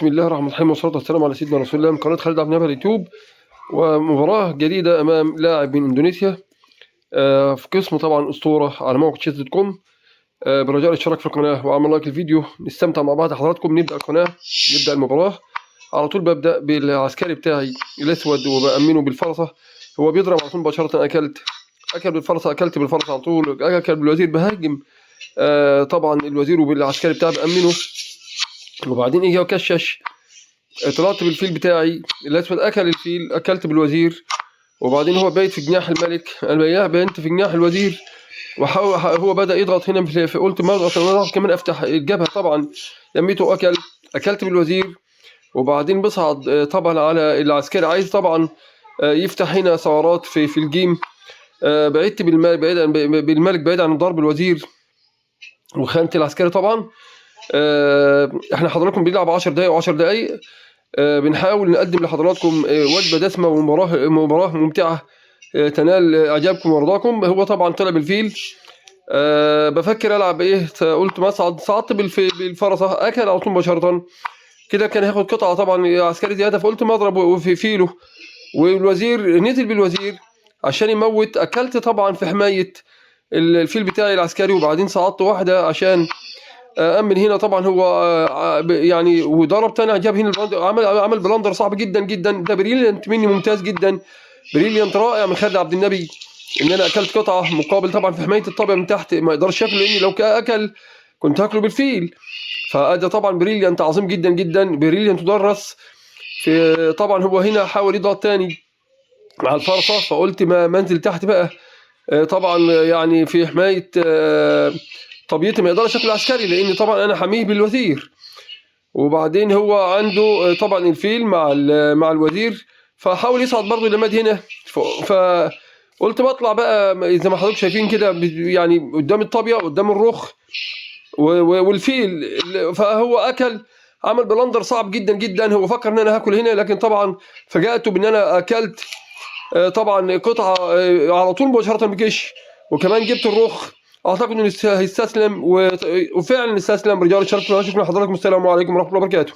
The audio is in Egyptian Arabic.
بسم الله الرحمن الرحيم، والصلاة والسلام على سيدنا رسول الله. من قناة خالد عبد النبي على اليوتيوب، ومباراة جديدة أمام لاعب من إندونيسيا في قسم طبعا أسطورة على موقع chess.com. برجاء الاشتراك في القناة وعمل لايك الفيديو، نستمتع مع بعض حضراتكم. نبدأ القناة، نبدأ المباراة على طول. ببدأ بالعسكري بتاعي الأسود وبأمنه بالفرصة. هو بيضرب على طول مباشرة، أكلت، أكل بالفرصة، أكلت بالفرصة على طول، أكل بالوزير، بهاجم طبعا الوزير وبالعسكري بتاعي بأمنه. وبعدين اجي وكشش، طلعت بالفيل بتاعي الاسود، اكل الفيل، اكلت بالوزير. وبعدين هو بايت في جناح الملك، انا بايت في جناح الوزير، وحاول هو بدا يضغط هنا، قلت ما اضغط، انا اضغط كمان افتح الجبهة. طبعا لميته، اكل، اكلت بالوزير. وبعدين بصعد طبعا على العسكري، عايز طبعا يفتح هنا ثغرات في ال game. بعدت بالملك، بعيد بالملك، بعيد عن ضرب الوزير وخانة العسكري. طبعا احنا حضراتكم بنلعب 10 دقايق و10 دقايق، بنحاول نقدم لحضراتكم وجبة دسمة ومباراة ممتعة تنال اعجابكم ورضاكم. هو طبعا طلع بالفيل، بفكر العب ايه، قلت ما اصعد، صعدت بالفرصه، اكل على طول مباشرة كده، كان هياخد قطعه طبعا عسكري زيادة، فقلت ما اضرب في فيله. والوزير نزل بالوزير عشان يموت، اكلت طبعا في حماية الفيل بتاعي العسكري. وبعدين صعدت واحدة عشان امن هنا. طبعا هو يعني وضرب تاني، جاب هنا ال blunder، عمل blunder صعب جدا جدا. ده brilliant مني، ممتاز جدا، brilliant رائع من خالد عبد النبي، ان انا اكلت قطعه مقابل طبعا في حماية الطابيه من تحت، ما يقدرش ياكل، لاني لو اكل كنت هاكله بالفيل. فادى طبعا brilliant عظيم جدا جدا، brilliant تدرس في. طبعا هو هنا حاول يضغط تاني مع الفرصة، فقلت ما منزل تحت بقى، طبعا يعني في حماية طبيعتي، ما يقدرش ياكل عسكري، لان طبعا انا حامية بالوزير. وبعدين هو عنده طبعا الفيل مع الوزير، فحاول يصعد برضه لماد هنا، فقلت بطلع بقى زي ما حضرتك شايفين كده، يعني قدام الطابيه، قدام الرخ والفيل. فهو اكل، عمل blunder صعب جدا جدا. هو فكر ان انا هاكل هنا، لكن طبعا فاجأته بان انا اكلت طبعا قطعه على طول مباشرة بكش، وكمان جبت الرخ. اعتقد انه هيستسلم، وفعلا استسلم. رجال الشرف، شكرا لحضراتكم، السلام عليكم ورحمة الله وبركاته.